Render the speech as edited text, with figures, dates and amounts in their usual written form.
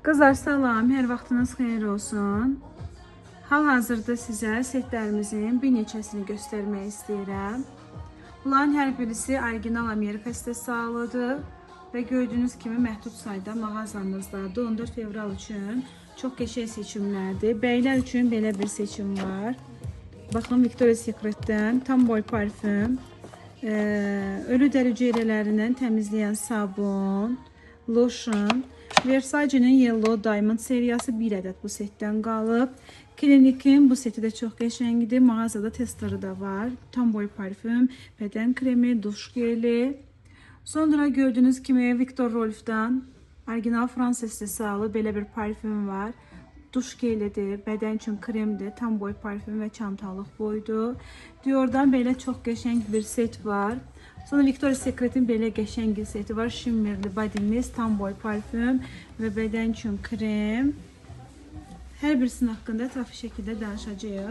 Qızlar salam, hər vaxtınız xeyir olsun. Hal-hazırda sizə setlərimizin bir neçəsini göstərmək istəyirəm. Bunların hər birisi orijinal Amerika istehsalıdır və gördüyünüz kimi məhdud sayda mağazamızdadır. 14 fevral üçün çox qəşəng seçimlərdir. Bəylər üçün belə bir seçim var. Baxın Victoria's Secret'dən tam boy parfüm, ölü dəri hüceyrələrindən təmizləyən sabun, lotion, Versace'nin Yellow Diamond seriyası bir ədəd bu setdən qalıb. Clinique'in bu seti də çox qəşəngdir. Mağazada testleri da var. Tam boy parfüm, bədən kremi, duş geli. Sonra gördüyünüz kimi Victor Rolf'dan orijinal Fransız istehsalı belə bir parfüm var. Duş gelidir, bədən üçün kremdir, tam boy parfüm və çantalıq boydur. Dior'dan belə çox qəşəng bir set var. Sonra Victoria's Secret'in belə qəşəng bir seti var. Shimmerli body mist, tam boy parfüm və bədən üçün krem. Hər birisinin haqqında ətraflı şəkildə danışacağıq.